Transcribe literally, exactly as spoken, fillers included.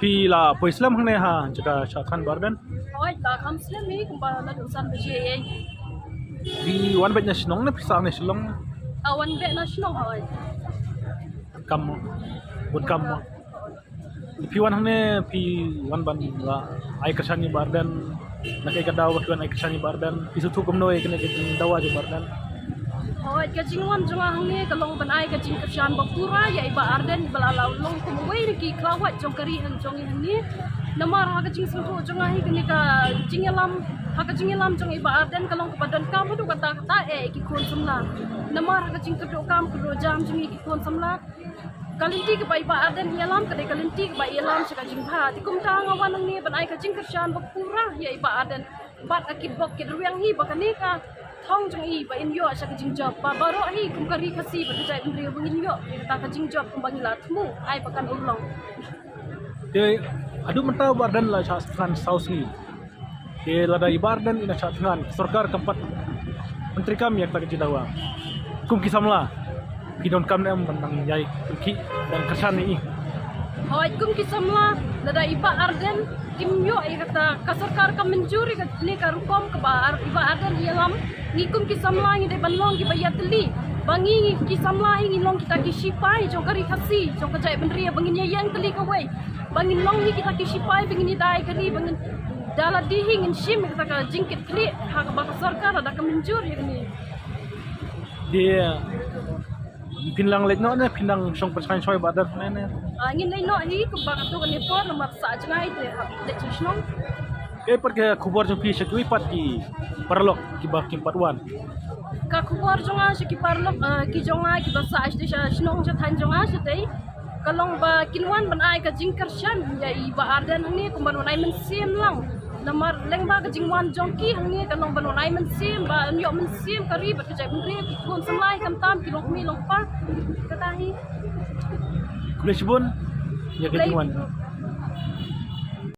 Phi la poi slem hangne ha jaka shah thngan Bah Ardent? Hooid, la kham slem hi kumba naduh san baje ïa. Phi wan beit na shnong ne phi sah na Shillong? Ah, wan beit na shnong, hooid. Kam, bun kam. Phi wan hangne phi wan ban la ai kyrshan ïa Bah Ardent. Na kaei ka daw ba phi wan ai kyrshan ïa Bah Ardent? Phi sngewthuh kumno ïa kane ka jingdawa jong Bah Ardent? Hooid, ka jingwan jong nga hangne ka long ban ai ka jingkyrshan ba pura ïa i Bah Ardent ba la long kum uwei na ki khlawait jong ka ri hangne. Namar ha ka jingsngewthuh jong nga hi kane ka jingïalam, ha ka jingïalam jong i Bah Ardent ka long kaba donkam haduh katta katta eh ki khun samla. Namar ha ka jingkyrduh kam kyrduh jam jong ngi ki khun samla, ka lynti kaba i Bah Ardent ïalam ka dei ka lynti kaba ïalam sha ka jingbha. Te kumta nga wan hangne ban ai ka jingkyrshan ba pura ïa i Bah Ardent bad ha ki bok ki rwiang hi ba kane ka thong jong i ba in ïoh sha ka jingjop ba baroh hi kum ka ri Khasi bad ka jaitbynriew ba ngin ïoh ïa kata ka jingjop kumba ngi la thmu ai ba kan urlong. Te haduh mynta Bah Ardent la shah thngan saw sngi. Te lada i Bah Ardent i na shah thngan, sorkar kam pat pyntreikam ïa kata ka jingdawa. Kum ki samla phi donkam ne em ban nang ïai kynkhih ban kyrshan ïa i? Hooid, kum ki samla lada i Bah Ardent kim ïoh ïa kata, ka sorkar kam mynjur ïa kane ka rukom kaba i Bah Ardent i ïalam, ngi kum ki samla ngi dei ban long kiba ïatylli ba ngi, ngi ki samla hi ngin long kita ki shipai jong ka ri Khasi jong ka jaitbynriew ba ngin ïaïeng tylli kawei, ba ngin long hi kita ki shipai ba ngin ïada ïa ka ri, ba ngin da lade hi ngin shim ïa kata ka jingkitkhlieh ha kaba ka sorkar lada ka mynjur ïa kane. Te phin nang leit noh ne phin nang shong pyrshah shoi Bah Ardent ne? Ah, ngin leit noh hi kumba katto katne por namar sah jngai te hap leit sha shnong. Kaei pat ka khubor jong phi sha kiwei pat ki paralok kiba kim pat wan? Ka khubor jong nga sha ki paralok, ah, ki jong nga kiba sah sha shnong sha thaiñ jong nga shatei ka long ba kin wan ban ai ka jingkyrshan ïa i Bah Ardent hangne kum ban wan ai mynsiem lang. Namar lyngba ka jingwan jong ki hangne ka long ban wan ai mynsiem ba yn ïoh mynsiem ka ri bad ka jaitbynriew, ki khun samla hi khamtam ki longkmie longkpa. Kata hi. Khublei shibun ïa ka jingwan.